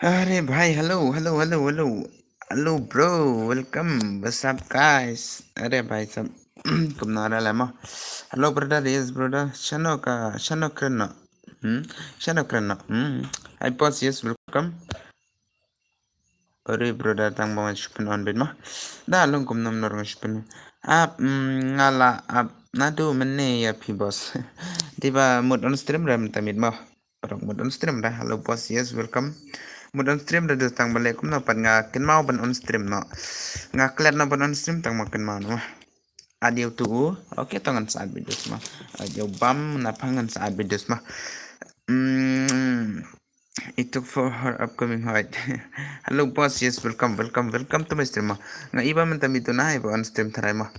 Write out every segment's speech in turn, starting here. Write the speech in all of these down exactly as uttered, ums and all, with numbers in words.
Are bhai, hello, hello, hello, hello. Hello bro, welcome. What's up guys? Are bhai sab. Kumno re lama? Hello brother, yes brother. Shano ka, shano kren no? Hmm? Shano kren no? Hmm. Hi boss, yes, welcome. Ore brother, tang ba shipin on bit ma. Da lung kumno nor shipin. Ap, mm, ngala ap nadu mene ya phi boss. Diba mut on stream ram tamit ma. Parok mut on stream da. Hello boss, yes, welcome. Mut on stream da dus tang bale kumno pat nga kynmaw ban on stream no. Nga klet no ban on stream tang ma kynmaw no. Adieu tu. Okay, tang ngan sa videos ma. Adieu bam na pang ngan sa videos ma. Hmm. It took for her upcoming height. Hello boss, yes, welcome, welcome, welcome to my stream ma. Nga iba menta mitu na iba on stream tharai ma.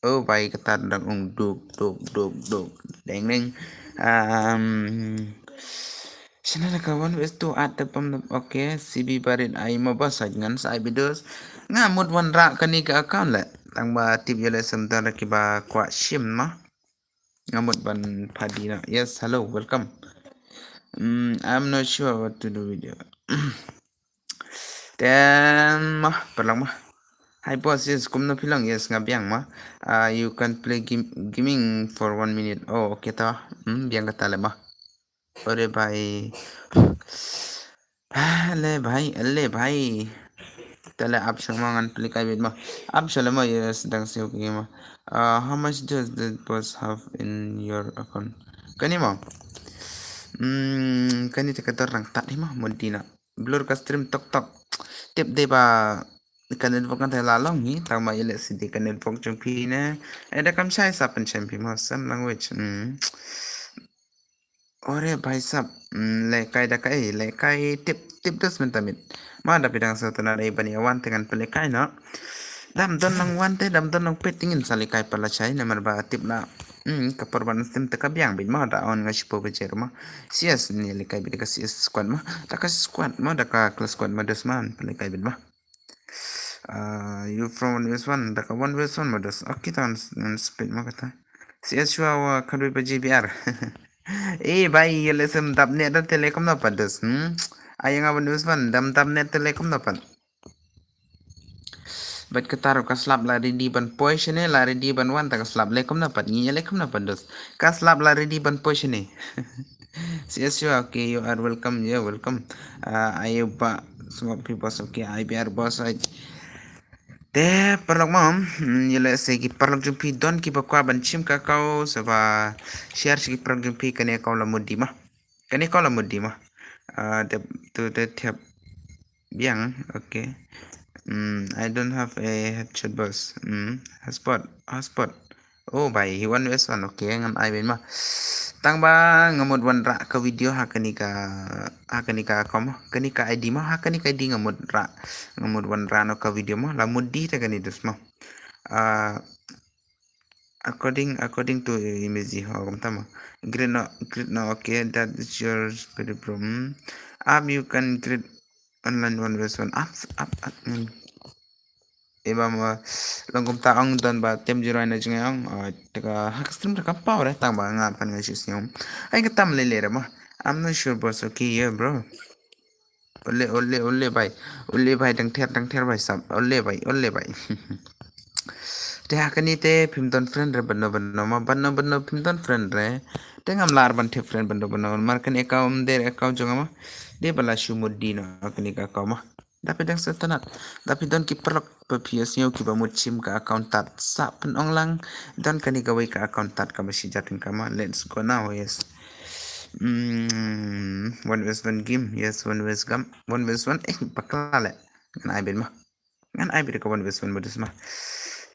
Oh bai kata dang ung duk duk duk duk. Deng deng. Um, Shana ka one ways to add the pam. Okay, C B barit ai ma ba sa ngan sa ai videos. Nga mut wan ra kani ka account le. Tang ba tip yole sem dar ki ba kwa shim ma. Nga mut ban padi na. Yes, hello, welcome. Mm, I'm not sure what to do with you. Then ma, parlang ma. Hi boss, yes, kumno phi long? Yes, nga biang ma. Uh, you can play game, gaming for one minute. Oh, okay ta. Hmm, biang kata le ma. Ore bhai. Ale bhai, ale bhai. Tale ap shong ma ngan pli kai bit ma. Ap shale ma, yes, dang siu ki ma. Uh, how much does the boss have in your account? Kani ma. Hmm, kani te ka dor rang tat hi ma, mudina. Blur ka stream tok tok. Tip de ba ka network kan te la long hi, tang ma ile si de ka network jong phi ne. Ada kam shai sa pen shai phi ma, same language. Hmm. Ore bhai sab, mm, le kai da kai, le kai tip, tip dus menta mit. Ma da pidang sa tana dai bani awan te ngan pele kai no. Dam don nang wan te, dam don nang pet tingin sa le kai pala chai, namar ba tip na. Mm, ka por ban stem te ka biang bit ma da on nga shipo bejer ma. C S ni le kai bit ka C S squad ma. Da ka squad ma, da ka class squad ma dus man pele kai bit ma. Uh, you from one west one, da ka one west one ma dus. Okay, ta on speed ma kata. C S shua wa kadwi pa G B R. Eh, bhai, ye le sem dap ne da tele kam na pa dus. Hmm? Ayang awan dus wan dam dam ne tele kam na pa. Bat ka taro ka slap la ready ban poi shene, la ready ban wan ta ka slap le kam na pa. Ni le kam na pa dus. Ka slap la ready ban poi shene. C S U, okay, you are welcome. Yeah, welcome. Uh, ayo ba, semua people, okay, I B R boss, I Te paralok ma, mm, ïa lehse ki paralok jong phi don kiba kwah ban shim ka account, sa ba share sha ki paralok jong phi. Kane account la mut di ma. Kane account la mut di ma. Ah, dep tu te thiap biang, okay. Mm, I don't have a headshot boss. Mm, hotspot, hotspot. Oh bhai, hi one versus one, okay, ngan ai beit ma. Tang ba nga mut wanrah ka video ha kane ka, ha kane ka account ma, kane ka I D ma, ha kane ka I D nga mut rah, nga mut wanrah noh ka video ma, la mut di te kane dus ma. Ah, according, according to image ho, kumta ma. Great no, great no, okay, that is your spirit bro. Hmm. Up, you can great online one versus one. Up, up, up. Hmm. Eba ma long kumta ong don ba tem jirai na jingai ong. Ah, te ka ha ka stream te ka pau re tang ba nga pan nga shu snium. Ai ka tam lele re ma. I'm not sure boss, okay, yeah bro. Ole, ole, ole bhai. Ole bhai dang ther, dang ther bhai sab. Ole bhai, ole bhai. Te ha kane te phim don friend re bano bano ma, bano bano phim don friend re. Te ngam lah ban thied friend bano bano. Mar kane account der account jong nga ma. De ba la shu mut di noh kane ka account ma. Da phi dang sngewtynnat, da phi don ki paralok ba phi ïohsngew kiba mut shim ka account tad, sa pynong lang, don kane kawei ka account tad kaba shi jait kane ka ma. Let's go now, yes. Mm, one versus one game, yes, one versus game, one versus one, eh, bakla le. Ngan ai beit ma. Ngan ai beit ka one versus one modus ma.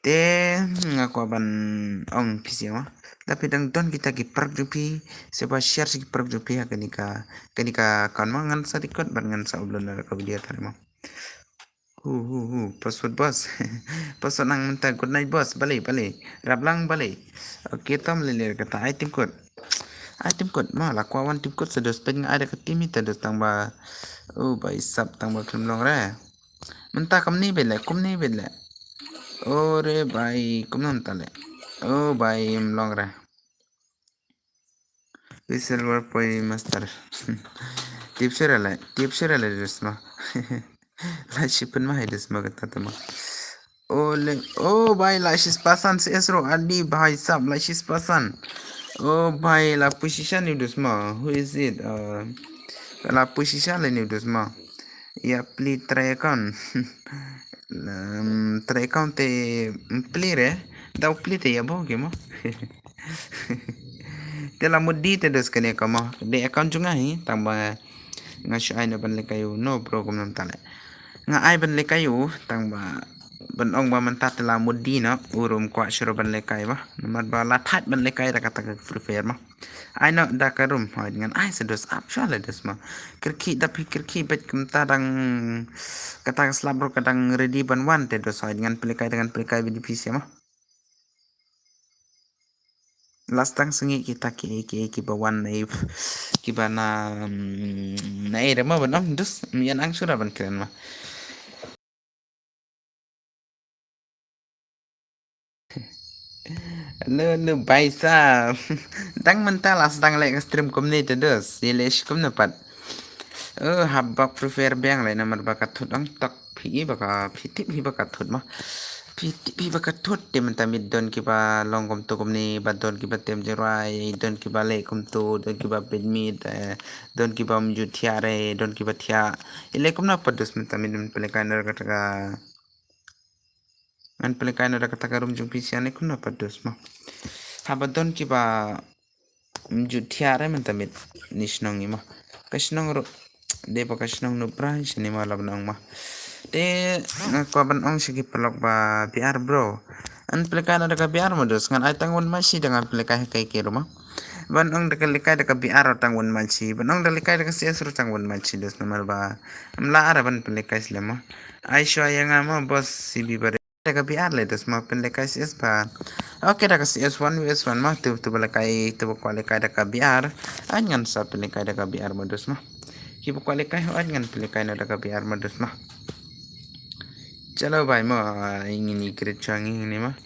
Te nga kwah ban ong phi sha ma. Da phi dang don kita ki paralok jong phi, sa ba share sha ki paralok jong phi ha kane ka, kane ka account ma, ngan sa record bad ngan sa upload na ka video tare ma. Hu, hu, hu. Password boss. Password nang mynta good night boss. Balei, balei. Rap lang balei. Okay, tam lele kata ai team code. Ai team code. Ma la kwah wan team code sa dos peng ai da ka team ita dos tang ba. Oh, bhai sab tang ba phim long re. Mynta kumne beit le, kumne beit le. Oh, re bhai, kumne mynta le. Oh, bhai, im long re. Whistleblower poi master. Tip sure la, tip sure la dus ma. La shi pynmah hi dus ma kata tama. Oh le, oh bhai, la shi pasan si esro adi bhai sab, la shi pasan. Oh bhai, la position ni dus ma. Who is it? Uh, la position la ni dus ma. Ya pli try account. Um, try account te pli re. Dau pli te ya bo ke ma. Te la mut di te dus kane ka ma. De account jong nga hi, tang ba nga shu ai no ban lekai u, no bro, kum nam tale. Nga ai ban lekai u, tang ba ban ong ba mynta te la mut di no, urum kwah shu ban lekai ba. Namar ba la thait ban lekai da kata ka Free Fire ma. Ai no da ka rum, hoi ngan ai sa dus ap shu le dus ma. Kirki da phi kirki bet kumta dang kata ka slap bro ka dang ready ban wan te dus hoi ngan pelekai da ngan pelekai bidi phi sia ma. Last tang sngi kita ki ki ki ba wan na ip ki ba na mm, na ere ma ban ong dus yan ang sura ban kren ma. Hello, hello, bhai sahab. Dang mynta la sdang leh ka stream kumne te dus. Ye leh shi kumne pat. Oh, hap bak Free Fire biang leh namar ba ka thut ang tak phi ba ka phi tip hi ba ka thut ma. Phi tip hi ba ka thut te mynta mit don ki ba long kumtu kumne ba don ki ba tem jerai, don ki ba leh kumtu, don ki ba bit mit, eh, don ki ba mjut thiare, don ki ba thia. Ye leh kumna pat dus mynta mit don pelekai na ka taka. Ngan pelekai na da kata ka rum jong phi sia ne kumna pat dus ma. Haba don ki ba mjut thiare mynta mit ni shnong i ma. Ka shnong ru de ba ka shnong nu brai sini ma la ban ong ma. Te nga kwa ban ong siki pelok ba B R bro. An pelekai na da ka B R ma dus ngan ai tang wan ma si da ngan pelekai kai ke ru ma. Ban ong da ka lekai da ka B R tang wan ma si. Ban ong da lekai da ka C S ru tang wan ma si dus namar ba. Mla ara ban pelekai slema. Ai shwa ya nga ma boss C B bare. Da ka B R le dus ma pynlek ka C S ba. Okay, da ka C S one versus one ma tu tu ba lekai tu ba kwah lekai da ka B R. An ngan sa pynlekai da ka B R ma dus ma. Ki ba kwah lekai ho an ngan pynlekai na da ka B R ma dus ma. Chalo bhai ma, ingin i krit changi ni ma.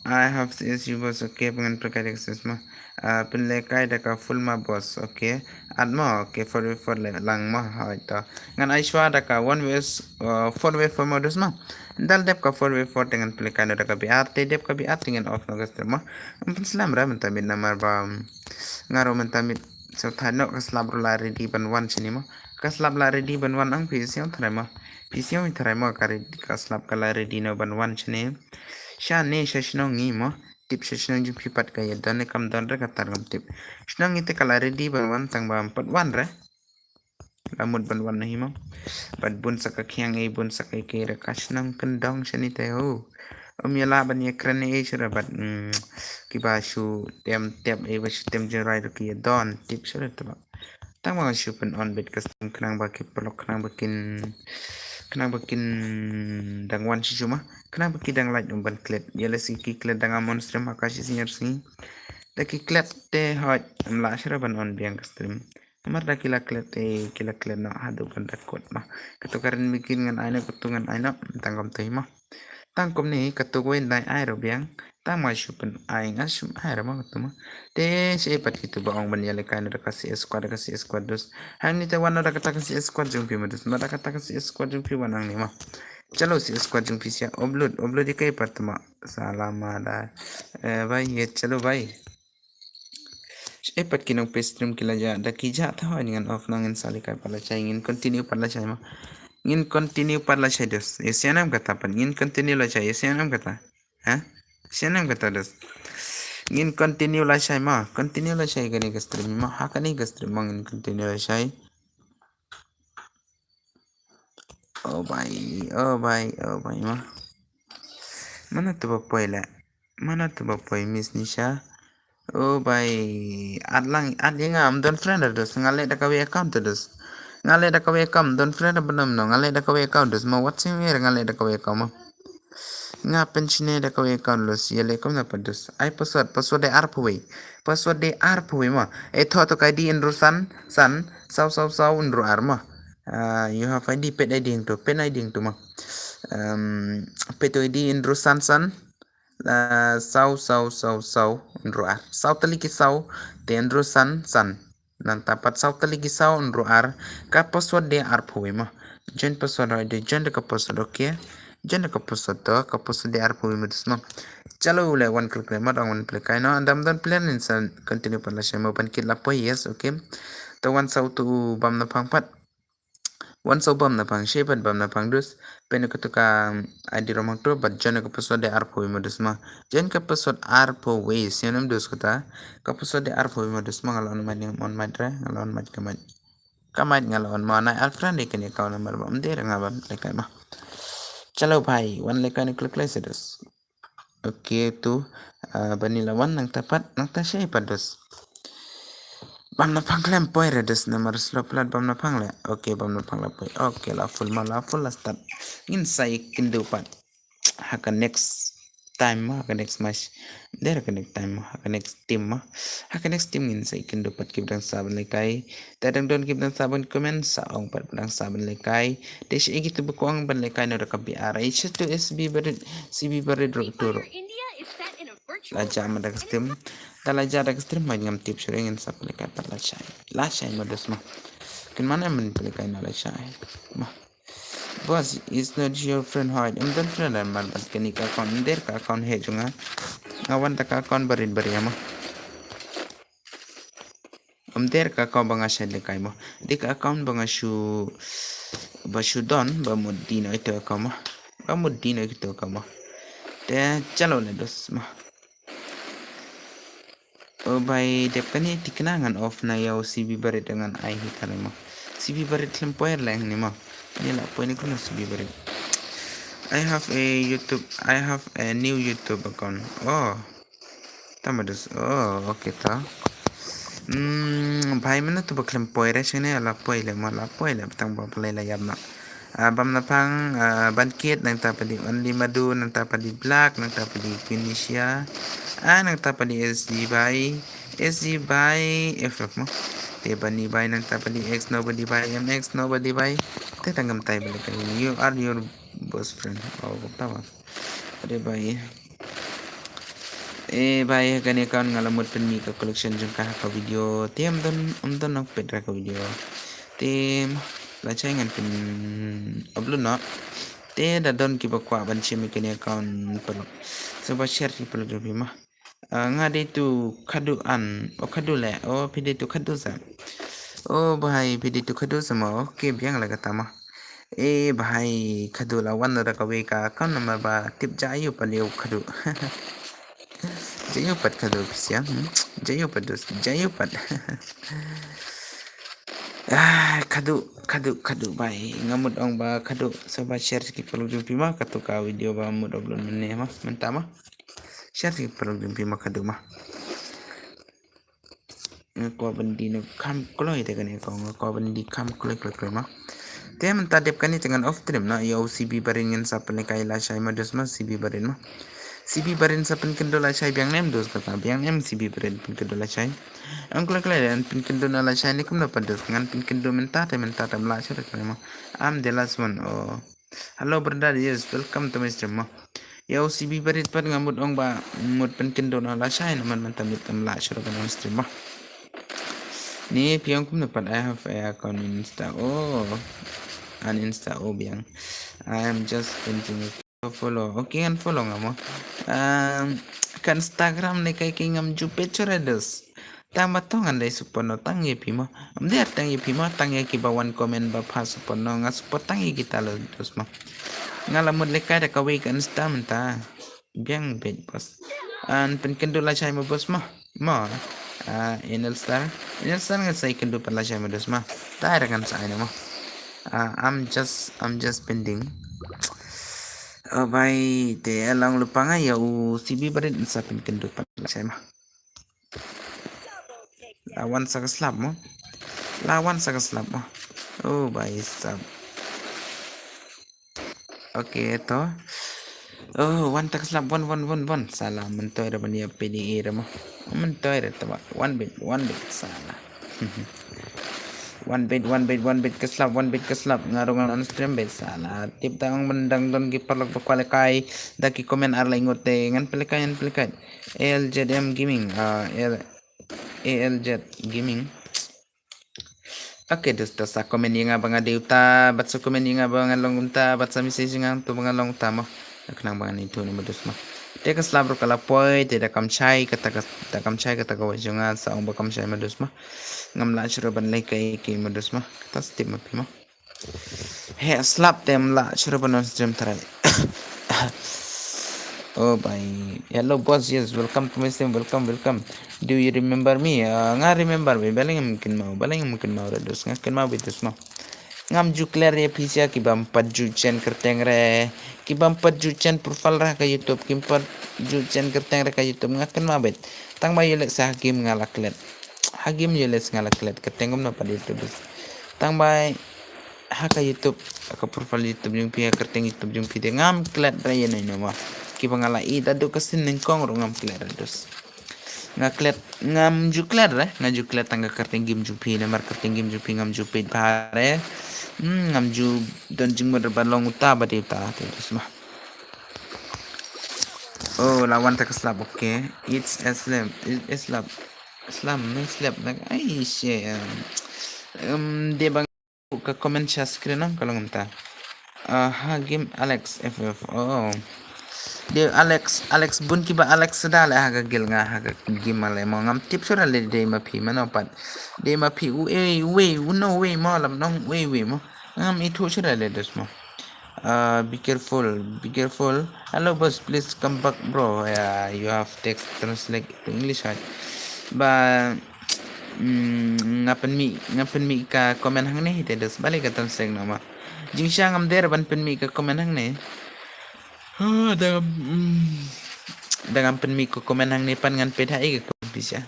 I have C S U boss, okay, ngan pynlekai da ka C S ma. Ah, pynlekai da ka full ma boss, okay. At ma, okay, four v four le lang ma, hoi to. Ngan ai shwa da ka one v, uh, four v four ma dus ma. Dal dep ka four v four te ngan pynlekai no da ka B R, te dep ka B R te ngan off no ka stream ma. Am pynslam ra mynta mit namar ba, mm, nga ro mynta mit. So thano ka slap ro la ready ban wan sini ma. Ka slap la ready ban wan ang phi siang thrai ma. Phi siang thrai ma ka ready ka slap ka la ready no ban wan sini. Sha ne sha shnong ngi ma. Tip sha shnong jong phi pat ka ïa don ne kam don re ka tar ngam tip. Shnong ite ka la ready ban wan tang ba pat wan re. La mut ban wan na hi ma. Bad bun sa ka khiang ei bun sa ka ei re ka shnong kyndong shani te ho. Ym ïa lah ban ïa kren ei shu re bad, mm, ki ba shu tem tep ei ba shu tem jerai ru ki ïa don tip shu re te ba. Tang ba nga shu pyn on bit ka stream khnang ba ki paralok khnang ba kin, khnang ba kin dang wan shisha ma, khnang ba ki dang like ban klet. Ïa leh si ki klet dang am on stream ha ka shi senior sngi. Da ki klet te hoi, em lah shisha ban on biang ka stream. Namar da ki la klet te, ki la klet noh haduh ban da kot ma. Kato ka ren bikin ngan ai noh, kato ngan ai noh, tang kumta hi ma. Tang kumne, kato ko in dai ai ro biang. Tang ma shu pyn ai nga shu ai ra ma katu ma. Te shi pat kitu ba ong ban ïa lekai na da ka C S squad da ka C S squad dus. Hangne te wan na da kata ka C S squad jong phi ma dus. Ma da kata ka C S squad jong phi wan hangne ma. Chalo C S squad jong phi sia upload upload ïa kai pat ma. Salam ada. Eh, bhai ye chalo bhai. Shi pat ki nong pe stream ki la ja da ki ja ta hoi ngan off nang ngan sa lekai pat la chai ngin continue pat la chai ma. Ngin continue pat la chai dus. Ye sianam kata pat ngin continue la chai ye sianam kata. Ha? Sianam kata dus. Ngin continue la shai ma. Continue la shai kane ka stream ma. Ha kane ka stream ma ngin continue la shai. Oh bhai, oh bhai, oh bhai ma. Mana tu ba poi la. Mana tu ba poi Miss Nisha. Oh bhai. At lang, at ïa nga am don friend dus. Nga leh da ka wei account dus. Nga leh da ka wei account don friend ba nam no. Nga leh da ka wei account dus. Ma WhatsApp nga leh da ka wei account ma. Nga pension da ka wei account lus, ïa leh kumno pat dus. Ai password, password de arphew wei. Password de arphew wei ma. E tho to ka I D hynriew san, san, saw saw saw hynriew ar ma. Ah, you have I D, pet I D hangto, pet I D hangto ma. Um, pet I D hynriew san san. Ah, saw saw saw saw hynriew ar. Saw tylli ki saw, te hynriew san san. Nangta pat saw tylli ki saw hynriew ar, ka password de arphew wei mo. Join password hoi de, join da ka password, okay. Join da ka password to, ka password de arphew wei mo dus mo. Chalo le wan klik le mo, dang wan klik kai no, dam don plan in sa continue pat lashai mo, ban kit la poi, yes, okay. To wan saw tu bam na phang pat. Wan saw bam na phang, shei pat bam na phang dus. Pyn ïa katu ka I D ruh mo to, bad join ka password de arphew wei mo dus mo. Join ka password arphew wei, sngewbha em dus kata. Ka password de arphew wei mo dus mo, nga la on mic, on mic re, nga la on mic ka mic. Ka mic nga la on mo, na ar friend de kane ka on number bam de re nga bam lehkai mo. Chalo bhai, wan lehkai ne klik lehkai sa dus. Okay, tu, ah, bani la wan nangta pat, nangta shei pat dus. Bam na phang khlem poi re dus, namar slow palat bam na phang le. Okay, bam na phang la poi. Okay, la full mo, la full la start. Ngin sa ïakynduh pat ha ka next time mo, ha ka next match. Der ha ka next time mo, ha ka next team mo. Ha ka next team ngin sa ïakynduh pat, ki ba dang sah ban lehkai. Te dang don ki ba dang sah ban comment, sa ong pat ba dang sah ban lehkai. Te sha ïa kitu ba kwah ban lehkai na da ka B R H tu S B Barit, C B Barit ruh tu ruh. La jah ma da ka stream. Da la jah da ka stream ma ngam tip shuh, ngin sa pynlehkai pat lashai. Lashai mo dus mo. Kin man em ban pynlehkai na lashai. Mo. Boss is not your friend, hide. Em don friend em, mar ban kani ka account, em der ka account he jong nga. Nga wan da ka account Barit Barit mo. Em der ka account ba nga shai lehkai mo. Dei ka account ba nga shu, ba shu don, ba mut dei na ito ka mo. Ba mut dei na ito ka mo. Te chalo le dos mo. O bai dep kane tikna ngan off na ïa u C B Barit ngan ai hi tare mo. C B Barit khlem poi re leng ni mo. Ni la poi ni kuno C B Barit. I have a YouTube, I have a new YouTube account. Oh. Tama dus. Oh, okay ta. Hmm, bhai mynta tu ba khlem poi re shane la poi le mo, la poi le tang ba play la ïap na. Ah, bam na phang, ah, ban kit nangta pat dei Only Madu, nangta pat dei Black, nangta pat dei Queenicia. Ah, nangta pat dei S G bai, S G bai, F F mo. Te bani bai nangta pat dei X Nobody bai, M X Nobody bai. Te tang ngam tai bale ka, you are your boss friend. Oh, ta ba. Are bai. Eh, bai, ha kane account nga la mut pynmih ka collection jong ka ha ka video. Te em don, em don nang peit ha ka video. Te lashai ngan pyn upload noh. Te da don ki ba kwah ban shim ïa kane account paralok. Sa ba share ki paralok jong phi mo. Ah, nga dei tu khadu an, o khadu le, o phi dei tu khadu sa. O bhai, phi dei tu khadu sa mo. Okay, biang la kata mo. Eh, bhai, khadu la wan da kawei ka account namar ba tip ja ïa u pat ïa u khadu. Ja ïa u pat khadu phi sia, hmm? Ja ïa u pat dus, ja ïa u pat. Ah, khadu, khadu, khadu bhai. Nga mut ong ba khadu, sa ba share ki paralok jong phi mo, katu ka video ba mut upload mynne mo, mynta mo. Share ki paralok jong phi mo khadu mo. Nga kwah ban dei na kham kloi te kane ko, nga kwah ban dei kham kloi kloi kloi mo. Te mynta dep kane te ngan off stream noh, ïa u C B Barit ngin sa pynlehkai lashai mo dus mo, C B Barit mo. C B Barit sa pynkynduh lashai, biang ne em dus kata, biang ne em C B Barit pynkynduh lashai. Ong kloi kloi de, pynkynduh na lashai ne kumno pat dus, ngan pynkynduh mynta te mynta te, ym lah shuh re mo. I'm the last one, oh. Hello brother, yes, welcome to my stream mo. Ïa u C B Barit pat nga mut ong ba mut pynkynduh noh lashai namar mynta mut ym lah shuh re ka stream mo. Ni phi ong kumno pat, I have a account in Insta. Oh. An Insta, oh biang. I am just painting a follow. Okay, ngan follow nga mo. Um, ka Instagram ne kai ki ngam ju peit shuh re dus. Tang ba to ngan dei support noh tang ïa phi mo. Ym dei tang ïa phi mo, tang ïa ki ba wan comment ba pha support noh, nga support tang ïa kita la dus mo. Nga la mut lehkai da kawei ka Insta mynta. Biang beit boss. An pynkynduh lashai mo boss mo. Mo. Ah, Enel Star. Enel Star ngan sa ïakynduh pat lashai mo dus mo. Tai ra ngan sa ai noh mo. Ah, I'm just, I'm just pending. Oh bai, te long lypa nga ïa u C B Barit sa pynkynduh pat lashai mo. La wan sa ka slap mo. La wan sa ka slap mo. Oh bai sab. Okay to. Oh, wan ta ka slap, wan, wan, wan, wan. Sala, myntoi re ban ïa P D A re mo. Myntoi re taba. Wan beit, wan beit, sala. Wan beit, wan beit, wan beit ka slap, wan beit ka slap. Nga ruh ngan on stream beit, sala. Tip ta ong ban dang don ki paralok ba kwah lehkai. Da ki comment ar lai ngut te. Ngan pynlehkai, ngan pynlehkai. A L Z M Gaming, ah, L-, A L Z Gaming. Okay, dus, da sa comment ïa nga ba nga dei uta, bad sa comment ïa nga ba nga long uta, bad sa message ïa nga to ba nga long uta mo. Khnang ba ngan ithuh ne mo dus mo. Te ka slap ruh ka la poi, te da kam shai kata ka, da kam shai kata kawei jong nga, sa ong ba kam shai mo dus mo. Ngam lah shuh ruh ban leh kaei kaei mo dus mo. Kata sa tip ma phi mo. Heh slap te ym lah shuh ruh ban on stream tharai. Oh bhai. Hello boss, yes, welcome to my stream, welcome, welcome. Do you remember me? Ah, nga remember bhai, balei ngam kynmaw, balei ngam kynmaw re dus, nga kynmaw beit dus mo. Ngam ju clear ïa phi sha ki bym pat ju chen kyrteng re, ki bym pat ju chen profile re ka YouTube, ki bym pat ju chen kyrteng re ka YouTube, nga kynmaw beit. Tang ba ïa leh sa ha game nga la klet. Ha game ïa leh sa nga la klet, kyrteng kumno pat ïa YouTube dus. Tang ba ha ka YouTube, ha ka profile YouTube jong phi, ha kyrteng YouTube jong phi te ngam klet re ïa no ïa no mo. Kiba nga la ïohi da duk ka sien nyngkong ruh ngam klet re dus. Nga klet, ngam ju klet re, nga ju klet tang ka kyrteng game jong phi, namar kyrteng game jong phi ngam ju peit bha re. Hmm, ngam ju don jingmut re ban long uta ba dei uta te dus mo. Oh, la wan ta ka slap, okay. It's a slap, it's a slap. Slap, no slap, like, ai, shit, um, um, dei ba nga ka comment sha screen nang ka long kumta. Ah, ha game Alex F F. Oh. Dei Alex, Alex bun kiba Alex da leh ha ka guild nga ha ka game ale mo, ngam tip shuh re dei ma phi mano pat. Dei ma phi uei, uei, uno uei mo, lam nong uei uei mo. Ngam ithuh shuh re dus mo. Uh, be careful, be careful. Hello boss, please come back bro. Yeah, you have text translate to English, right? Ba, mm, nga pynmih, nga pynmih ka comment hangne hi te dus, balei ka translate noh ma. Jingshisha ngam dei re ban pynmih ka comment hangne. Ha, da, mm, da ngam pynmih ka comment hangne pat ngan peit ha ei ka comment pisa.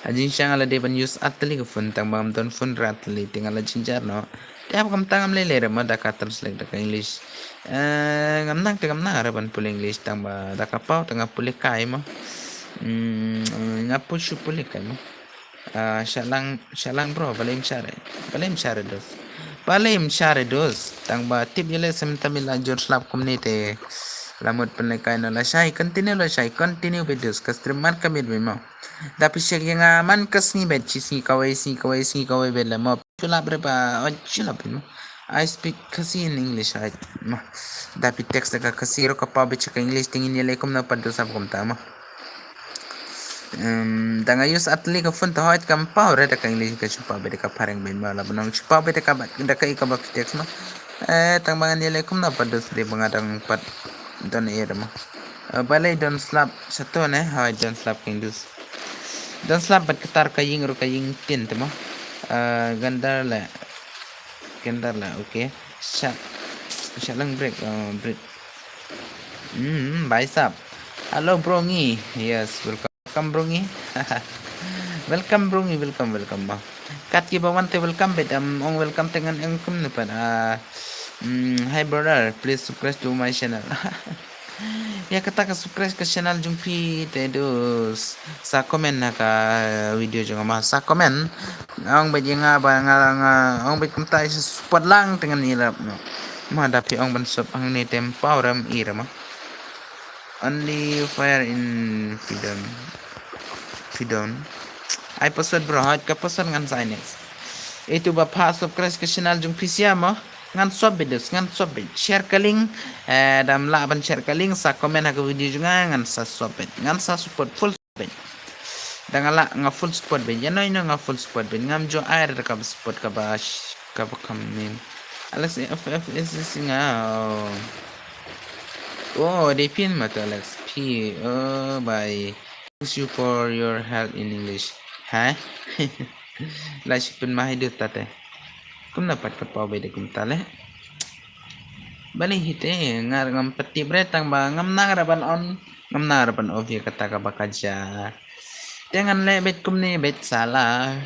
Ha jingshisha nga la dei ban use ar tylli ka phone, tang ba ngam don phone ar tylli te nga la jynjar noh. Te haba kumta ngam lei lei re mo da ka translate da ka English. Eh, ngam nang te ngam nang re ban pule English, tang ba da ka paw te nga pule kai mo. Hmm, nga pu shu pule kai mo. Ah, shah lang, shah lang bro, balei ym shah re. Balei ym shah re dos. Balei ym shah re dos. Tang ba tip ïa lei sa mynta mi la jur slap kumne te. La mut pynlehkai noh, lashai, continue lashai, continue beit dos. Ka stream man ka miet beit mo. Da phi check ïa nga man ka sngi beit, shi sngi kawei, sngi kawei, sngi kawei beit la mo. Shu lap re ba, oh, shu lap beit mo. I speak Khasi and English, right? Mo. Da phi text da ka Khasi ruh ka paw beit sha ka English, te ngin ïa leh kumno pat dos haba kumta mo. Em, da nga use ar tylli ka phone te hooid kam paw re da ka English, ka shu paw beit da ka phareng beit mo, la ba nang shu paw beit da ka ba, da kaei kaba phi text mo. Eh, tang ba ngan ïa leh kumno pat dos dei ba nga dang pat don ei re mo. Eh, balei don slap sha to ne, hooid don slap ka English. Don slap bad kata ka ïing ruh ka ïing tin te mo. Eh, gandar le. Gandar le, okay. Shah, shah lang break, eh, break. Hmm, bhai sahab. Hello, bro ngi. Yes, welcome, bro ngi. Welcome, bro ngi. Welcome, welcome, bro. Kat kiba wan te welcome beit, em, ong welcome te ngan ong kumne pat. Ah, mm, hi, brother. Please subscribe to my channel. Ïa kata ka subscribe ka channel jong phi te dos. Sa comment ha ka video jong nga mo. Sa comment. Ong beit ïa nga ba nga, nga, ong beit kumta support lang te ngan ïarap noh. Mo da phi ong ban sub hangne te ym paw re ym i re mo. Only fire in Pidon. Pidon. Ai password bro, hooid ka password ngan sa ai next. Itu ba pha subscribe ka channel jong phi sha mo. Ngan sub beit dos, ngan sub beit. Share ka link, eh, da ym lah ban share ka link, sa comment ha ka video jong nga, ngan sa sub beit. Ngan sa support full beit. Da nga lah nga full support beit. Ïa no ïa no nga full support beit. Ngam ju ai re da kaba support kaba sh-, kaba kham nim. Alex F F S S nga. Oh, dei phi ma to Alex. Phi, oh, bye. Thanks you for your help in English. Ha? La shi pynmih hi dut tate. Kumno pat ka paw beit da kumta le. Balei hi te nga ngam pat tip re tang ba ngam nang re ban on, ngam nang re ban off ïa kata kaba ka jia. Te ngan leh beit kumne beit sala.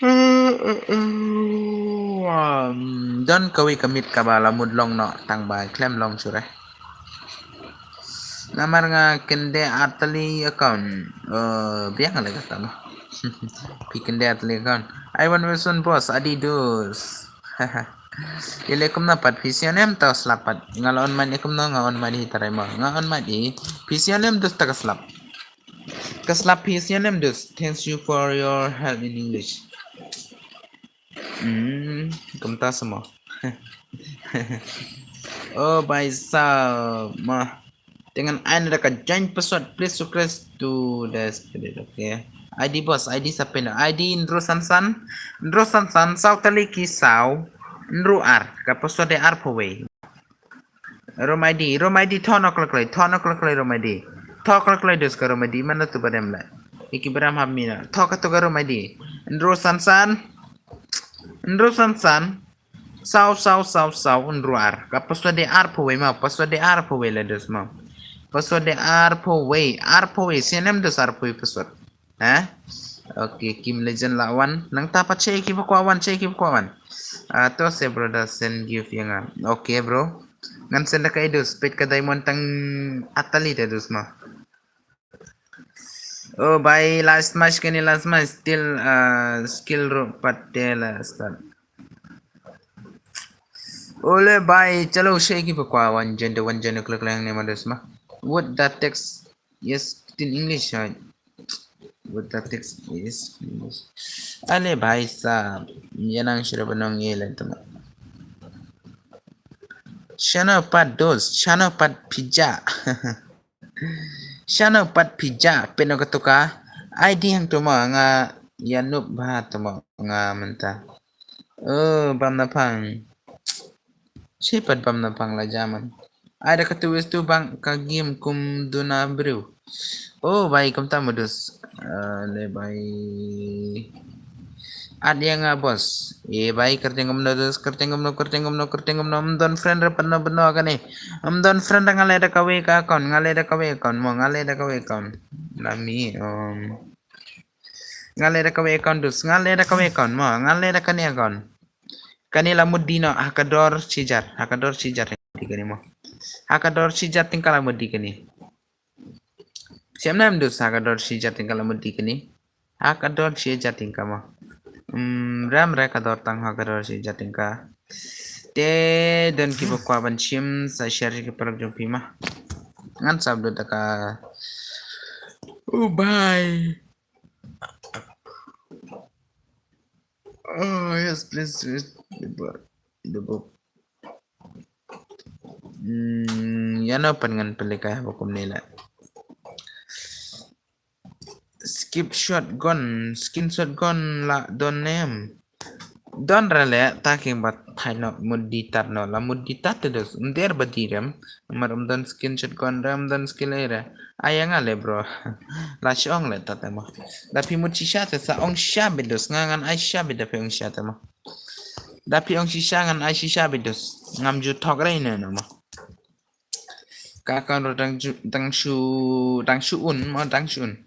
Um, don kawei ka miet kaba la mut long noh tang ba khlem long shuh re. Namar nga kyndit ar tylli account. Eh, biang leh kata mo. Phi kyndit ar tylli account. I want version boss, adi dos. Ïa leh kumno pat phi sha nem ta slap pat. Nga la on mic ïa kumno nga on mic hi trai mo. Nga on mic hi. Phi sha nem dos ta ka slap. Ka slap phi sha nem dos. Thanks you for your help in English. Hmm, kumta sa mo. Oh, bhai sahab, ma. Te ngan ai na da ka join password, please request to the spirit, okay. I D boss, I D sa pyndonkam, I D hynriew san san, hynriew san san, saw tylli ki saw, hynriew ar, ka password dei arphew wei. Room I D, room I D, thoh noh kloi kloi, thoh noh kloi kloi room I D. Thoh kloi kloi dus ka room I D, man la tu ba dem la. Iki bram hab mina, thoh katu ka room I D. Hynriew san san, hynriew san san, saw, saw, saw, saw, hynriew ar. Ka password dei arphew wei ma, password dei arphew wei la dus ma. Password dei arphew wei, arphew wei, snem dus arphew wei password. Ha? Okay, Kim Legend la wan. Nangta pat sha ki ba kwah wan, sha ki ba kwah wan. Ah, to se brother send gift ïa nga. Okay, bro. Ngan send da ka i dus, peit ka diamond tang ar tylli te dus ma. Oh, bhai, last match kane, last match. Still, uh, skill ro pat te la start. Ole, bhai, chalo, sha ki ba kwah wan join, da wan join kloi kloi hangne ma dus ma. What the text? Yes, in English, right? What the text is English. Ale, bhai sahab, ïa nang shuh ban ong ïa leh tama. Shano pat dos, shano pat phi jah. Shano pat phi jah, pyndonkam katu ka I D hangto ma, nga ïa noob bha to ma nga mynta. Oh, bam na phang. Shi pat bam na phang la jah man. Ai da katu wis tu bang ka game kum duna briew. Oh, bhai, kumta ma dus. Ah, le bhai. Add ïa nga boss. Eh, bhai, kyrteng kumno dus, kyrteng kumno, kyrteng kumno, kyrteng kumno. Ym don friend re, pynno, pynno kane. Ym don friend re, nga leh da kawei ka account, nga leh da kawei account mo, nga leh da kawei account. Lami, um. Nga leh da kawei account dus, nga leh da kawei account mo, nga leh da kane account. Kane la mut dih noh, ha ka dor shi hajar, ha ka dor shi hajar kane mo. Ha ka dor shi hajar tyngka la mut dih kane. Shem nem dus, ha ka dor shi hajar tyngka la mut dih kane. Ha ka dor shi hajar tyngka mo. Hmm, ram re ka dor tang ha ka dor shi hajar tyngka. Te don ki ba kwah ban shim, sa share ki paralok jong phi ma. Ngan sa upload da ka. Oh, bhai. Oh, yes, please, please. The book. The book. Hmm, ïa no pan ngan pynlehkai ba kumne la. Skip shotgun, skin shotgun la don nem. Don re le, ta king ba thai no, mut dih tat no, la mut dih tat te dos, ym der ba dih rem, mar ym don skin shotgun re, ym don skill re. Ai ïa nga le bro. La shong le tat te mo. Da phi mut shisha te sa ong shisha bit dos, nga ngan ai shisha bit da phi ong shisha te mo. Da phi ong shisha ngan ai shisha bit dos. Ngam ju thok re ne no mo. Ka account ro dang ju, dang shu, dang shu un, mo dang shu un.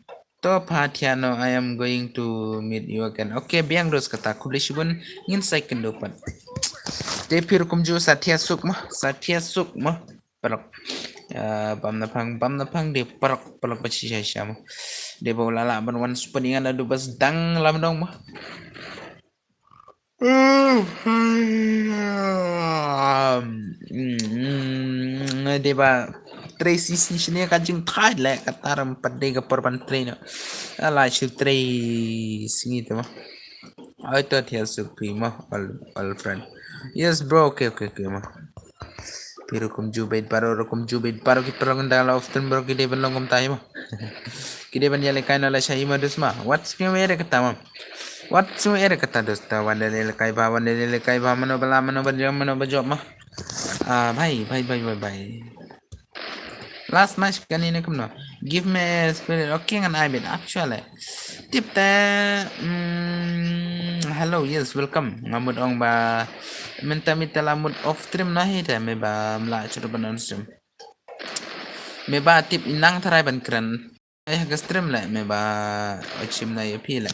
To pha thia no, I am going to meet you again. Okay, biang dos kata, khublei shibun, ngin sa ïakynduh pat. Te phi rukom ju sa thia suk mo, sa thia suk mo. Paralok. Ah, bam na phang, bam na phang de paralok, paralok ba shisha shisha mo. De ba u la lah ban wan super ningan adu bas dang lam dong mo. Mm, de ba trei shisha shane ka jingthait le, kata ram pat de ka por ban trei no. Ala shu trei sngi te mo. Ai to thia suk phi mo, all, all friend. Yes bro, okay, okay, okay mo. Phi rukom ju beit baroh, rukom ju beit baroh ki paralok nda la off stream bro, ki dei ban long kumta hi mo. Ki dei ban ïalehkai na la shai mo dus ma. What stream ere kata mo. What stream ere kata dus ta, wan da lehkai ba, wan da lehkai ba, mano ba la, mano ba jop, mano ba jop ma. Ah, bhai, bhai, bhai, bhai, bhai. Last match kane ne kumno. Give me a spirit. Okay, ngan ai bit actually. Tip te, mm, hello, yes, welcome. Nga mut ong ba mynta mynta la mut off stream na hi te, me ba mla chuh ban on stream. Me ba tip inang tharai ban kren. Ai ha ka stream le, me ba shim na ïa phi le.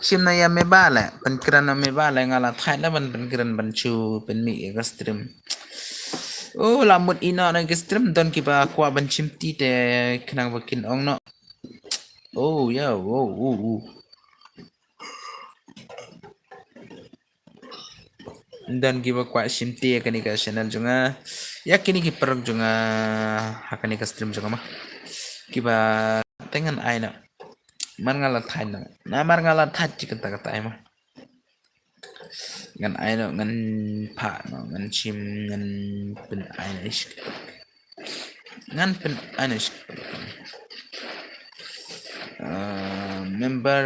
Shim na ïa me ba le, ban kren na me ba le, nga la thait na ban, ban kren ban shu pynmih ïa ka stream. Oh, la mut ino na ka stream, don ki ba kwah ban shim ti te khnang ba kin ong no. Oh, ya, oh, oh, oh. Don ki ba kwah shim ti ïa kane ka channel jong nga. Ïa kine ki paralok jong nga ha kane ka stream jong nga ma. Ki ba te ngan ai na. Mar nga la thait na. Na mar nga la thait chi kata kata ai ma. Ngan ai noh, ngan phah noh, ngan shim, ngan pyn ai noh ish. Ngan pyn ai noh ish. Uh, member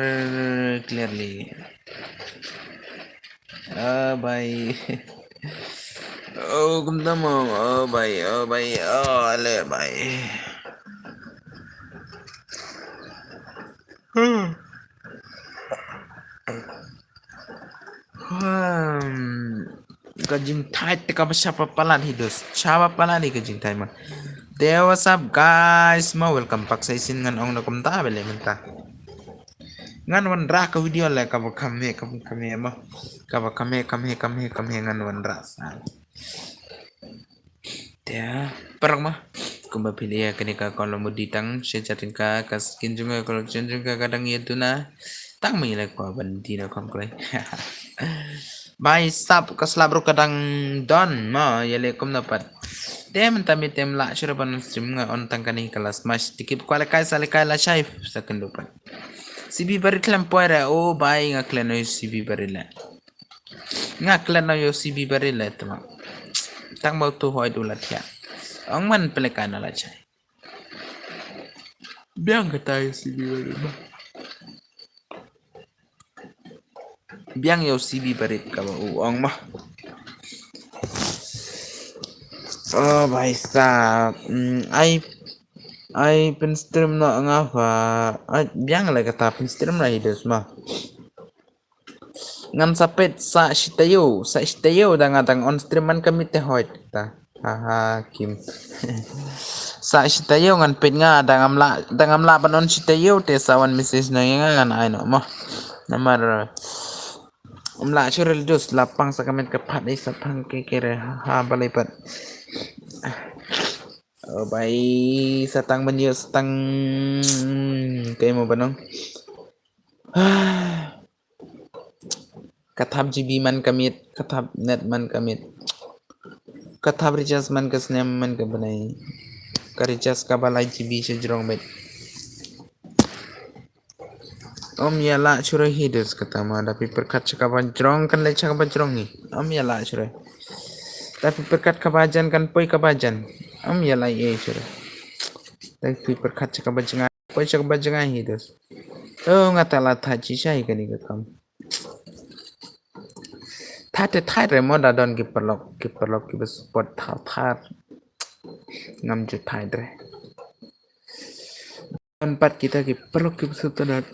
clearly. Oh bai. Oh kumta mo. Oh bai, oh bai, oh ale bai. Hmm. Hmm. Ka jingthait te kaba shaba palat hi dos. Shaba palat hi ka jingthait ma. Te what's up guys? Ma welcome back sa shisien, ngan ong na kumta bele mynta. Ngan wanrah ka video le kaba kham he, kaba kham he ma. Kaba kham he, kham he, kham he, kham he ngan wanrah sa. Te paralok ma, kumba phi la ïa kane ka color mode tang sha jingka, ka skin jong ka, color jong ka, ka dang ïa duna. Tang ma ïa la kwah ban duna kham kloi. Bai sap ka slap ruh ka dang don ma, ïa le kumno pat. Te mynta mi tem lah shuh ban stream, nga on tang kane ka last match. Te ki kwah lehkai sa lehkai, la shai sa kynduh pat. C B Barit khlem poi re, oh bai nga klet noh ïa C B Barit le. Nga klet noh ïa C B Barit le te ma. Tang ba uto hoi u la thiah. Ong man pele ka na la chai. Biang kata ïa C B Barit ma. Biang ïa C B Barit kaba u ong ma. Oh bai sap. Mm, ai, ai pyn stream noh nga pha. Ai biang le kata pyn stream noh hi dos ma. Ngan sa peit sa shi taïew, sa shi taïew da nga dang on stream man ka miet te hoi ta. Ha ha, Kim. Sa shi taïew ngan peit nga, da ngam lah, da ngam lah ban on shi taïew te sa wan message na ïa nga ngan ai noh mo. Namar, um lah shuh re dos, la pang sa ka miet ka phad ei, sa pang ke ke re, ha ha, balei pat. Oh bai, sa tang ban ïoh, sa tang, kaei mo ban ong. Ka thap G B man ka miet, ka thap net man ka miet. Ka thap recharge man ka snem, man ka bnai. Ka recharge kaba lai G B sha jrong beit. Ym ïa lah shuh re hi dos kata ma, da phi pyrkhat sha kaba jrong kan leit sha kaba jrong hi. Ym ïa lah shuh re. Da phi pyrkhat kaba jan kan poi kaba jan. Ym ïa lah ei shuh re. Da phi pyrkhat sha kaba jngai, poi sha kaba jngai hi dos. Oh, nga ta la thait shisha hi kane ka kam. Thait te thait re mo, da don ki paralok, ki paralok kiba support, thait thait. Ngam ju thait re. Don pat kita ki paralok kiba sngewtynnat.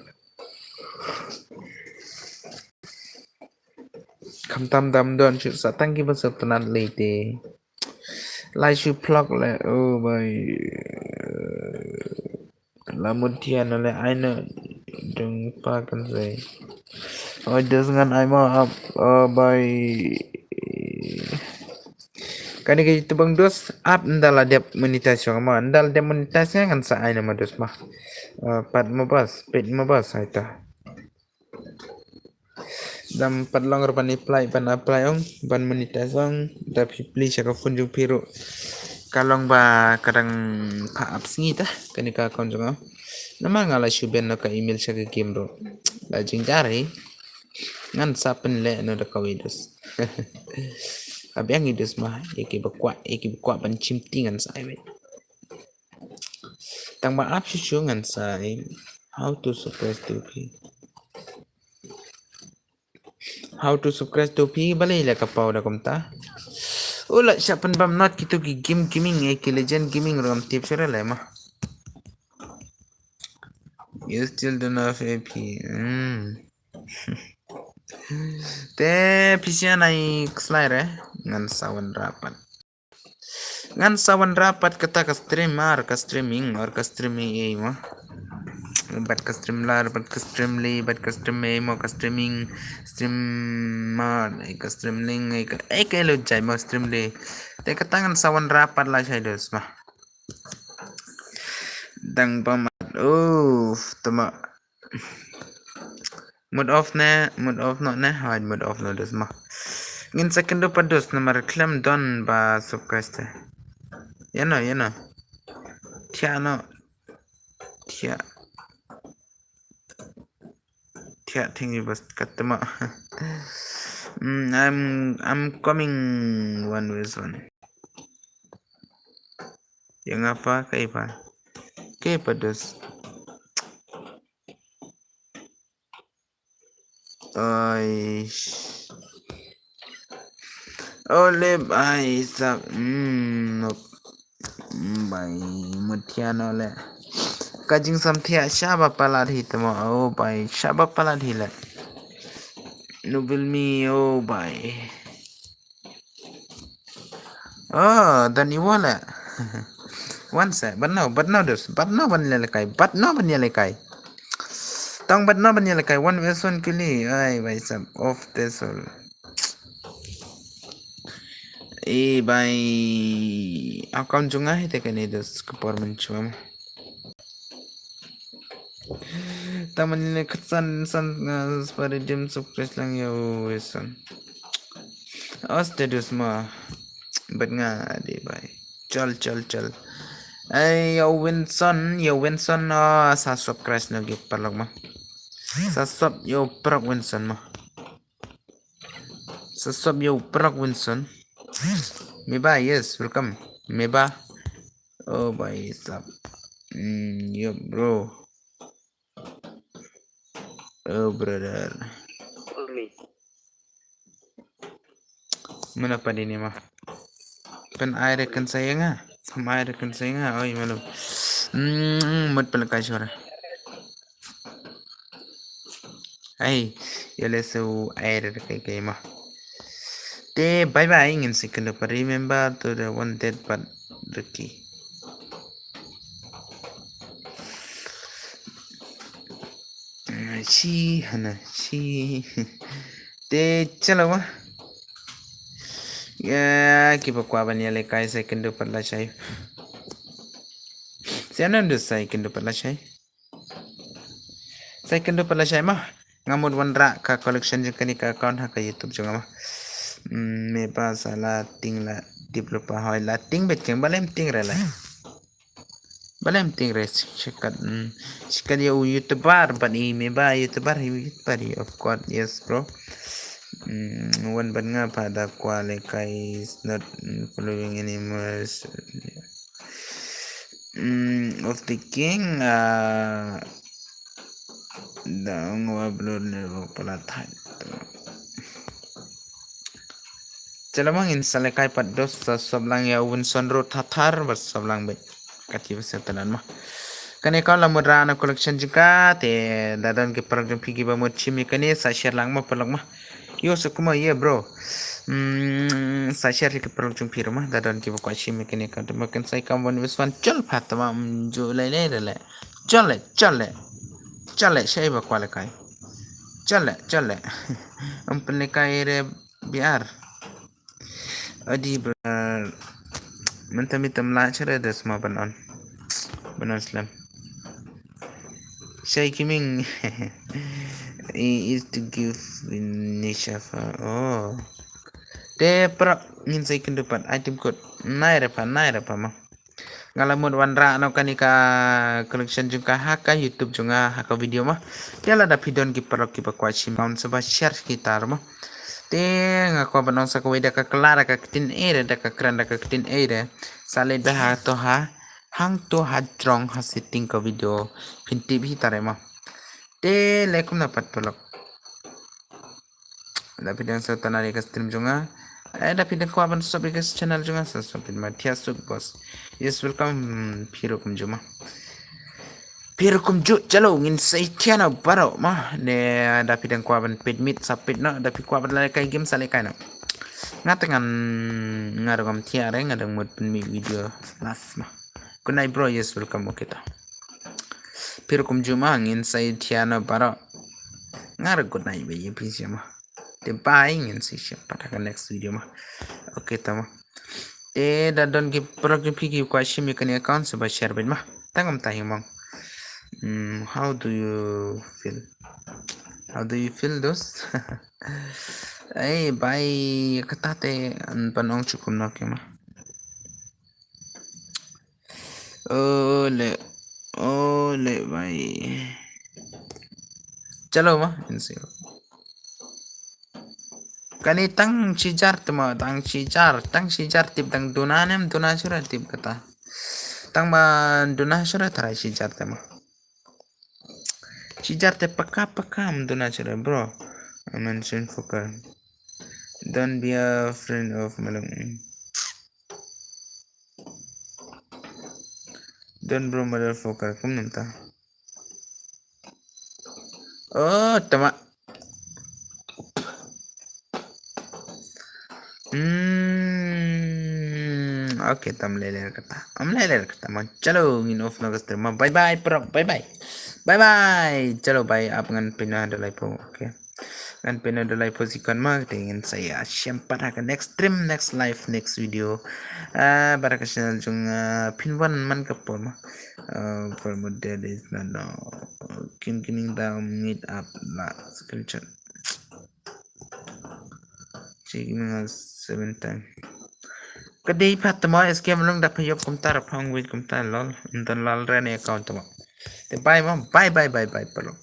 Khamtam dam don shuh, sa tang kiba sngewtynnat lei te. Lai shu phlok le, oh bai. La mut thiah noh le, ai noh jong pa kan sei. Oi dos ngan ai mo ap, oh bai. Kane ka YouTube bang dos ap nda la dep monetize mo, nda la dep monetize ngan sa ai noh mo dos ma. Eh, pat mo bas, peit mo bas ai ta. Dam pat long ruh ban apply, ban apply ong, ban monetize ong, da phi plie sha ka phone jong phi ruh. Ka long ba ka dang pha ap sngi ta kane ka account jong nga. Namar nga la shu ban noh ka email sha ka game ruh. La jingjar hi. Ngan sa pynleh noh da kawei dos. Ka biang hi dos ma, ïa kiba kwah, ïa kiba kwah ban shim ti ngan sa ai beit. Tang ba ap shuh shuh ngan sa ai. How to suppress two P. How to suppress two P, balei la ka paw da kumta. U la shah pynbam not kito ki game gaming, eh, ki legend gaming ruh ngam tip shuh re le ma. You still don't have A P. Hmm. Te phi sngewthuh ai kslai re, ngan sa wanrah pat. Ngan sa wanrah pat kata ka streamer, ka streaming, or ka streaming ei mo. Bad ka streamer, bad ka streamly, bad ka stream ei mo, ka streaming, streamer, ei ka streamling, ei ka, ei ka elo jai mo streamly. Te kata ngan sa wanrah pat la shai dos ma. Dang ba mat, uff, tama. Mut off ne, mut off noh ne, hooid mut off noh dos ma. Ngin sa kynduh pat dos namar khlem don ba subscribe te. Ïa noh, ïa noh. Thiah noh. Thiah. Thiah thing bas katma. Mm, I'm I'm coming one way soon. Yang apa kai pa? Kai pa dos. Oi. Ole bai sak. Mm, nok. Mm, bai mutiano le. Ka jingsam thiah shaba palat hi tamo. Oh bai shaba palat hi le. Nubil mi oh bai. Oh, dan iwa le. Wan se, bat no, bat no dus, bat no ban ïalehkai, bat no ban ïalehkai. Tang bat no ban ïalehkai, wan version kili, ai bai sab off the soul. E bai, account jong nga hi te kane dus ka por mynchwa. Taman ne khatsan san sparidim subscribe lang yo wesan. Os te dus ma. Bat nga di bai. Chal chal chal. Ai yo Winson, yo Winson no sa subscribe no gi paralok ma. Sa sub yo paralok Winson ma. Sa sub yo paralok Winson. Meba, yes, welcome. Meba. Oh bai sab. Mm, yo bro. Oh brother. Call me. Mana pa dini ma? Pen air kan saya nga. Sama air kan saya nga. Oi malu. Hmm, mut pala kai suara. Ai, ya le su air kai kai ma. Te bye bye ngin si kendo pa remember to the one dead but Ricky. Chi hana chi. Te chalo ma. Ya kiba kwah ban ïalehkai sa kynduh pat lashai. Sa ïa nang du sa kynduh pat lashai. Sa kynduh pat lashai ma. Nga mut wanrah ka collection jong kane ka account ha ka YouTube jong nga ma. Hmm, me ba sa la ting la developer hoi la ting bet keng balem ting re la. Balem ting re shikat, mm, shikat ya u YouTuber, but i me ba YouTuber, i YouTuber, i of course, yes, bro. Mm, wan ban nga pa da kwah lehkai is not, mm, following anymore. Mm, of the king, uh, da ngwa blur ne ba pala thai. Chalo ma ngin sa lehkai pat dos sa sop lang ya un son ro thathar ba sop lang bet. Kati ba sa tanan ma. Kane ka la mut ra na collection jingka te da don ki paralok jong phi ki ba mut shim ïa kane sa share lang ma paralok ma. Yo sa kuma ye bro. Hmm, sa share ki paralok jong phi ro ma da don ki ba kwah shim ïa kane ka ma kan sai kam wan wis wan chol pha tamam ju lai lai lai. Chole chole. Chole shai ba kwah lehkai. Chole chole. Am pynlehkai re biar. Adi brother. Mynta mi tam la chare des ma ban on. Ban on slam. Shai kiming. He is to give in nishafa. Oh. Te pra ngin sai kynduh pat item code. Nai re pa, nai re pa ma. Nga la mut wanrah noh kane ka collection jong ka ha ka YouTube jong nga ha ka video ma. Te lada phi don ki paralok ki ba kwah shim account sa ba share kita ro ma. Te nga kwah ban ong sa kawei da ka kylla da ka ktien ei re da ka kren da ka ktien ei re. Sa leit ba ha to ha hangto ha jrong ha setting ka video phin tip hi ta re ma. Te leh kumno pat paralok. Da phi dang sa tana ri ka stream jong nga. Eh, da phi dang kwah ban sub ri ka channel jong nga sa sub ri ma thiah suk boss. Yes, welcome, phi ruh kumjuh ma. Phi ruh kumjuh chalo ngin sa ïa thiah noh baroh ma. Ne da phi dang kwah ban peit mit sa peit noh, da phi kwah ban lehkai game sa lehkai noh. Nga te ngan nga ruh ngam thiah re, nga dang mut pynmih video last ma. Good night bro, yes welcome, okay ta. Phi ruh kumjuh ma ngin sa ïa thiah noh baroh. Nga ruh good night ba ïa phi sha ma. Te bye ngin sa ïa pat ha ka next video ma. Okay ta ma. Te da don ki paralok jong phi ki kwah shim ïa kane account sa ba share beit ma. Tang am ta hi mong. Hmm, how do you feel? How do you feel those? Ei bye kata te an pan ong chukum nok ma. Ole, ole bhai. Chalo ma, inshallah. Kane tang shi jar te mo, tang shi jar, tang shi jar tip dang duna ne em duna shuh re tip kata. Tang ba duna shuh re tharai shi jar te mo. Shi jar te pakka pakka em duna shuh re bro. Mention fucker. Don't be a friend of Malung. Don't bro motherfucker. Kumno mynta? Oh, tama. Hmm, okay, tam lele kata. Am lele kata ma. Chalo, ngin off na ka stream ma. Bye bye, bro. Bye bye. Bye bye. Chalo, bye. Ap ngan pynna da lai pho. Okay. Ngan pynna da lai pho sikon ma. Te ngin sa ïashem pat ha ka next stream, next live, next video. Ah, bad ha ka channel jong, ah, Pynban man ka por ma. Ah, for more details na no. Kim kining da meet up la screenshot. Checking seven time. Ka dei pat tama S K Malung da pha ïoh kumta da pha ong wait kumta lol. Ntan lol re ne account tama. Te bye ma, bye bye bye bye palo.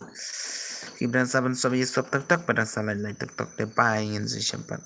Kip dang sa ban sop ïa sop tok tok, ba dang sa lai lai tok tok. Te bye, ngin sa ïashem pat.